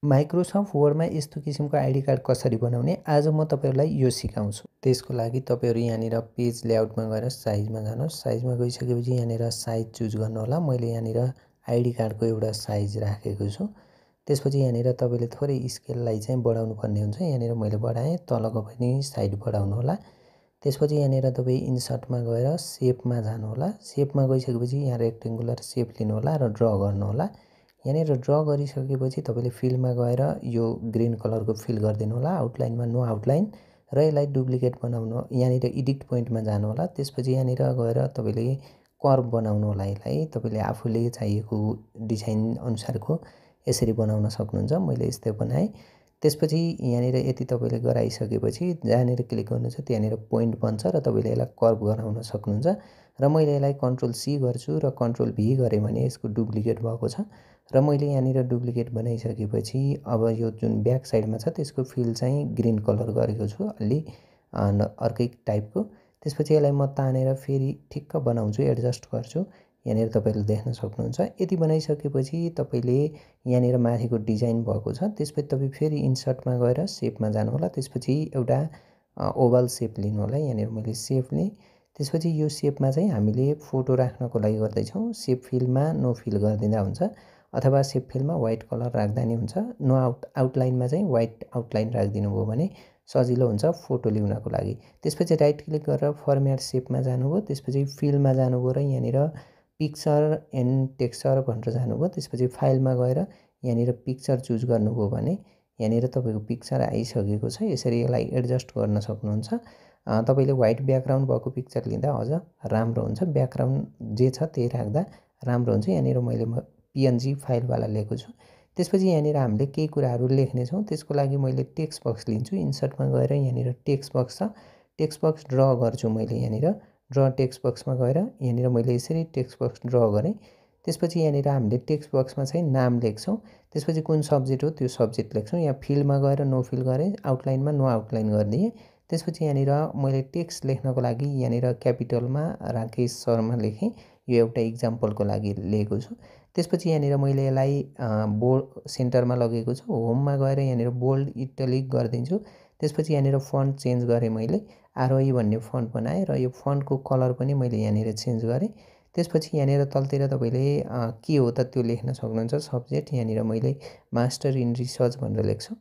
Microsoft वर्डमा यस्तो किसिमको ID card कसरी बनाउने आज म तपाईहरुलाई यो सिकाउँछु। त्यसको लागि तपाईहरु यहाँनिर पेज लेआउटमा गएर साइजमा जानुहोस्। साइजमा गइसकेपछि यहाँनिर साइज चुज गर्नु होला। मैले यहाँनिर आइडी कार्डको एउटा साइज राखेको छु। त्यसपछि यहाँनिर तपाईले थोरै स्केललाई चाहिँ बढाउनु पर्ने हुन्छ। यहाँनिर मैले बढाएँ, तलको पनि साइड बढाउनु होला। त्यसपछि यहाँनिर तपाई इन्सर्टमा गएर शेपमा जानु होला। शेपमा गइसकेपछि यहाँ रेक्टेंगुलर शेप लिनु होला र ड्रा गर्नु होला। यहाँनिर ड्रा गरिसकेपछि तपाईले फिलमा गएर यो ग्रीन कलरको फिल गर्दिनु होला। आउटलाइनमा नो आउटलाइन र यसलाई डुप्लिकेट बनाउनु यहाँनिर एडिट पोइन्टमा जानु होला। त्यसपछि यहाँनिर गएर तपाईले कर्व बनाउनु होला। यसलाई तपाईले आफूले चाहिएको डिजाइन अनुसारको यसरी बनाउन सक्नुहुन्छ। मैले यस्तै बनाएँ। त्यसपछि यहाँनिर यति तपाईले गराइसकेपछि जहाँनिर क्लिक गर्नुहुन्छ त्यहाँनिर पोइन्ट बन्छ र तपाईले यसलाई कर्व गराउन सक्नुहुन्छ। र मैले यसलाई कन्ट्रोल सी गर्छु र कन्ट्रोल भी गरे भने यसको डुप्लिकेट भएको छ र मैले यहाँनिर डुप्लिकेट बनाइसकेपछि अब यो जुन ब्याक साइडमा छ त्यसको फिल चाहिँ ग्रीन कलर गरेको छु अलि अर्कै टाइपको। त्यसपछि यसलाई म तानेर फेरि ठिक्क बनाउँछु, एडजस्ट गर्छु। यहाँनिर तपाईले देख्न सक्नुहुन्छ। यति बनाइसकेपछि तपाईले यहाँनिर माथिको डिजाइन भएको छ। त्यसपछि तपाई फेरि इन्सर्टमा गएर शेपमा जानु होला। त्यसपछि एउटा ओभल शेप लिनु होला। यहाँनिर मैले शेप लिएँ। त्यसपछि यो शेपमा चाहिँ हामीले फोटो राख्नको लागि गर्दै छौं। शेप फिलमा नो फिल गरिदिँदा हुन्छ अथवा शेप फिलमा व्हाइट कलर राख्दा नि हुन्छ। नो आउटलाइनमा चाहिँ व्हाइट आउटलाइन राखिदिनु भयो भने सजिलो हुन्छ फोटो ल्याउनको लागि। त्यसपछि राइट क्लिक गरेर फर्म्याट शेपमा जानुभयो। त्यसपछि फिलमा जानुभयो र यहाँनिर पिक्चर एन्ड टेक्सचर भनेर जानुभयो। त्यसपछि फाइलमा गएर यहाँनिर पिक्चर चुज गर्नुभयो भने यहाँनिर तपाईको पिक्चर आइसकेको छ। यसरी यसलाई एडजस्ट गर्न सक्नुहुन्छ। तपाईले व्हाइट ब्याकग्राउन्ड भएको पिक्चर लिँदा अझ राम्रो हुन्छ। ब्याकग्राउन्ड जे छ त्यही राख्दा राम्रो हुन्छ। यहाँनिर मैले पीएनजी फाइलवाला लिएको छु। त्यसपछि यहाँनिर हामीले केही कुराहरू लेख्ने छौं। त्यसको लागि मैले टेक्स्ट बक्स लिन्छु। इन्सर्टमा गएर यहाँनिर टेक्स्ट बक्स छ। टेक्स्ट बक्स ड्रा गर्छु मैले यहाँनिर। ड्रा टेक्स्ट बक्समा गएर यहाँनिर मैले यसरी टेक्स्ट बक्स ड्रा गरेँ। त्यसपछि यहाँनिर हामीले टेक्स्ट बक्समा चाहिँ नाम लेख्छौं। त्यसपछि कुन सब्जेक्ट हो त्यो सब्जेक्ट लेख्छौं। यहाँ फिलमा गएर नो फिल गरेँ, आउटलाइनमा नो आउटलाइन गरिदिएँ। त्यसपछि यहाँनिर मैले टेक्स्ट लेख्नको लागि यहाँनिर क्यापिटलमा राकेश शर्मा लेखेँ। यो एउटा इक्जाम्पलको लागि लिएको छु। त्यसपछि यहाँनिर मैले यसलाई बोल्ड सेन्टरमा लगेको छु। होममा गएर यहाँनिर बोल्ड इटालिक गरिदिन्छु। त्यसपछि यहाँनिर फन्ट चेन्ज गरेँ मैले। आरओई भन्ने फन्ट बनाएँ र यो फन्टको कलर पनि मैले यहाँनिर चेन्ज गरेँ। त्यसपछि यहाँनिर तलतिर तपाईले के हो त त्यो लेख्न सक्नुहुन्छ सब्जेक्ट। यहाँनिर मैले मास्टर इन रिसर्च भनेर लेख्छु।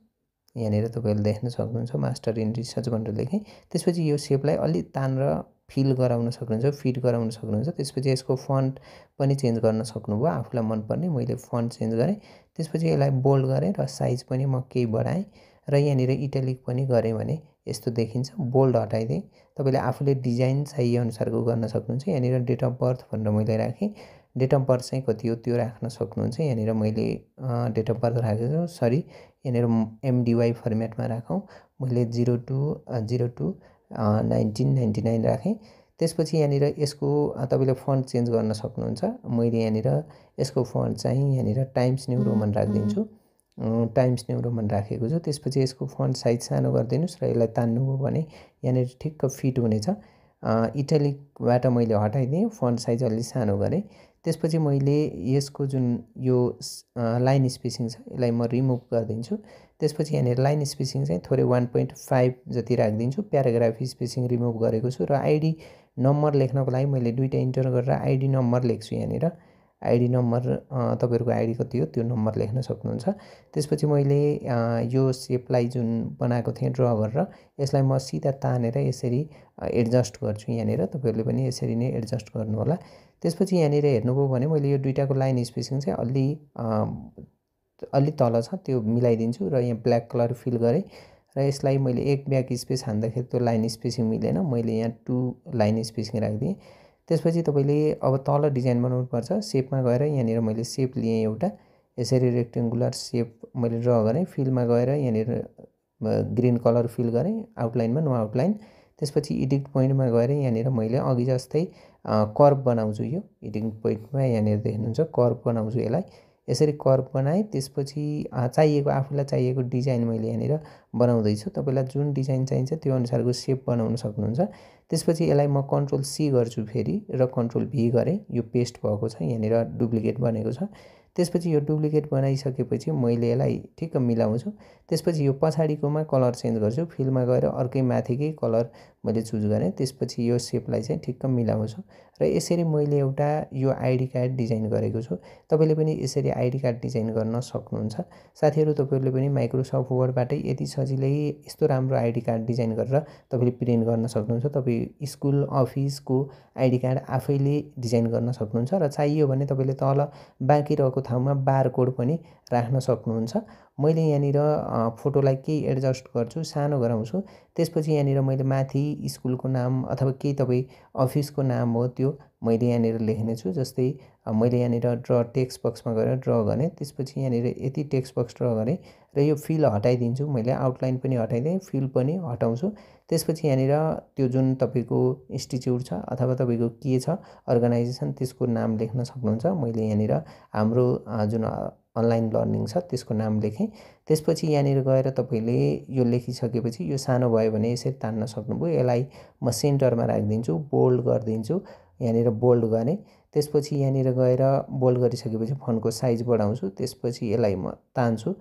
यहाँनिर तपाईले देख्न सक्नुहुन्छ मास्टर इन रिसर्च भनेर लेखेँ। त्यसपछि यो शेपलाई अलि तानेर फिल गराउन सक्नुहुन्छ, फिट गराउन सक्नुहुन्छ। त्यसपछि यसको फन्ट पनि चेन्ज गर्न सक्नुभयो आफूलाई मनपर्ने। मैले फन्ट चेन्ज गरेँ। त्यसपछि यसलाई बोल्ड गरेँ र साइज पनि म केही बढाएँ र यहाँनिर इटालिक पनि गरेँ भने यस्तो देखिन्छ। बोल्ड हटाइदिएँ। तपाईले आफूले डिजाइन चाहिए अनुसारको गर्न सक्नुहुन्छ। यहाँनिर डेट अफ बर्थ भनेर मैले राखेँ। डेट अफ बर्थ चाहिँ कति हो त्यो राख्न सक्नुहुन्छ। यहाँनिर मैले डेट अफ बर्थ राखेको छु। सरी यहाँनिर एमडीवाई फर्मेटमा राखौँ। मैले 02/1999 राखेँ। त्यसपछि यहाँनिर यसको तपाईले फन्ट चेन्ज गर्न सक्नुहुन्छ। मैले यहाँनिर यसको फन्ट चाहिँ यहाँनिर टाइम्स न्यू रोमन राखिदिन्छु। टाइम्स न्यू रोमन राखेको छु। त्यसपछि यसको फन्ट साइज सानो गरिदिनुस् र यसलाई तान्नुभयो भने यहाँनिर ठिक्क फिट हुनेछ। इटालिकबाट मैले हटाइदिएँ, फन्ट साइज अलि सानो गरेँ। त्यसपछि मैले यसको जुन यो लाइन स्पेसिङ छ यसलाई म रिमुभ गरिदिन्छु। त्यसपछि यहाँनिर लाइन स्पेसिङ चाहिँ थोरै 1.5 जति राखिदिन्छु। प्याराग्राफ स्पेसिङ रिमुभ गरेको छु र आईडी नम्बर लेख्नको लागि मैले दुईटा इन्टर गरेर आईडी नम्बर लेख्छु। यहाँनिर आईडी नम्बर तपाईहरुको आईडी कति हो त्यो नम्बर लेख्न सक्नुहुन्छ। त्यसपछि मैले यो शेपलाई जुन बनाएको थिएँ ड्रा गरेर यसलाई म सिधा तानेर यसरी एडजस्ट गर्छु। यहाँनिर तपाईहरुले पनि यसरी नै एडजस्ट गर्नु होला। त्यसपछि यहाँनिर हेर्नुभयो भने मैले यो दुईटाको लाइन स्पेसिङ चाहिँ अलि तल छ त्यो मिलाइदिन्छु र यहाँ ब्ल्याक कलर फिल गरेँ र यसलाई मैले एक ब्याक स्पेस हान्दाखेरि त्यो लाइन स्पेसिङ मिलेन। मैले यहाँ 2 लाइन स्पेसिङ राखिदिएँ। त्यसपछि तपाईले अब तल डिजाइन बनाउनु पर्छ। शेपमा गएर यहाँनिर मैले शेप लिएँ एउटा यसरी रेक्टेंगुलर शेप मैले ड्रा गरेँ। फिलमा गएर यहाँनिर ग्रीन कलर फिल गरेँ, आउटलाइनमा नो आउटलाइन। त्यसपछि एडिट पोइन्टमा गएर यहाँनिर मैले अघि जस्तै कर्व बनाउँछु। यो एडिट पोइन्टमा यहाँनिर देख्नुहुन्छ कर्व बनाउँछु। यसलाई यसरी कर्व बनाएँ। त्यसपछि चाहिएको आफूलाई चाहिएको डिजाइन मैले यहाँनिर बनाउँदै छु। तपाईलाई जुन डिजाइन चाहिन्छ त्यो अनुसारको शेप बनाउन सक्नुहुन्छ। त्यसपछि यसलाई म कन्ट्रोल सी गर्छु फेरि र कन्ट्रोल भी गरेँ। यो पेस्ट भएको छ, यहाँनिर डुप्लिकेट बनेको छ। त्यसपछि यो डुप्लिकेट बनाइसकेपछि मैले यसलाई ठिक्क मिलाउँछु। त्यसपछि यो पछाडिकोमा कलर चेन्ज गर्छु, फिलमा गएर अर्कै माथिकै कलर मैले चुज गरेँ। त्यसपछि यो सेपलाई चाहिँ ठिक्क मिलाउँछु र यसरी मैले एउटा यो आइडी कार्ड डिजाइन गरेको छु। तपाईँले पनि यसरी आइडी कार्ड डिजाइन गर्न सक्नुहुन्छ। साथीहरू, तपाईँहरूले पनि माइक्रोसफ्ट वर्डबाटै यति सजिलै यस्तो राम्रो आइडी कार्ड डिजाइन गरेर तपाईँले प्रिन्ट गर्न सक्नुहुन्छ। तपाईँ स्कुल अफिसको आइडी कार्ड आफैले डिजाइन गर्न सक्नुहुन्छ र चाहियो भने तपाईँले तल बाँकी रहेको ठाउँमा बारकोड पनि राख्न सक्नुहुन्छ। मैले यहाँनिर फोटोलाई केही एडजस्ट गर्छु, सानो गराउँछु। त्यसपछि यहाँनिर मैले माथि स्कुलको नाम अथवा केही तपाईँ अफिसको नाम हो त्यो मैले यहाँनिर लेख्नेछु। जस्तै मैले यहाँनिर ड्र टेक्स्ट बक्समा गएर ड्र गरेँ। त्यसपछि यहाँनिर यति टेक्स्ट बक्स ड्र गरेँ र यो फिल हटाइदिन्छु। मैले आउटलाइन पनि हटाइदिएँ, फिल पनि हटाउँछु। त्यसपछि यहाँनिर त्यो जुन तपाईँको इन्स्टिच्युट छ अथवा तपाईँको के छ अर्गनाइजेसन त्यसको नाम लेख्न सक्नुहुन्छ। मैले यहाँनिर हाम्रो जुन अनलाइन लर्निङ छ त्यसको नाम लेखेँ। त्यसपछि यहाँनिर गएर तपाईँले यो लेखिसकेपछि यो सानो भयो भने यसरी तान्न सक्नुभयो। यसलाई म सेन्टरमा राखिदिन्छु, बोल्ड गरिदिन्छु। यहाँनिर बोल्ड गरेँ। त्यसपछि यहाँनिर गएर बोल्ड गरिसकेपछि फन्टको साइज बढाउँछु। त्यसपछि यसलाई म तान्छु।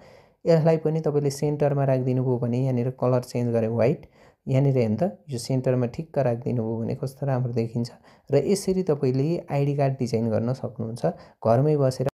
यसलाई पनि तपाईँले सेन्टरमा राखिदिनु भयो भने यहाँनिर कलर चेन्ज गरेँ व्हाइट। यहाँनिर हेर्नु त यो सेन्टरमा ठिक्क राखिदिनु भयो भने कस्तो राम्रो देखिन्छ। र यसरी तपाईँले आइडी कार्ड डिजाइन गर्न सक्नुहुन्छ घरमै बसेर।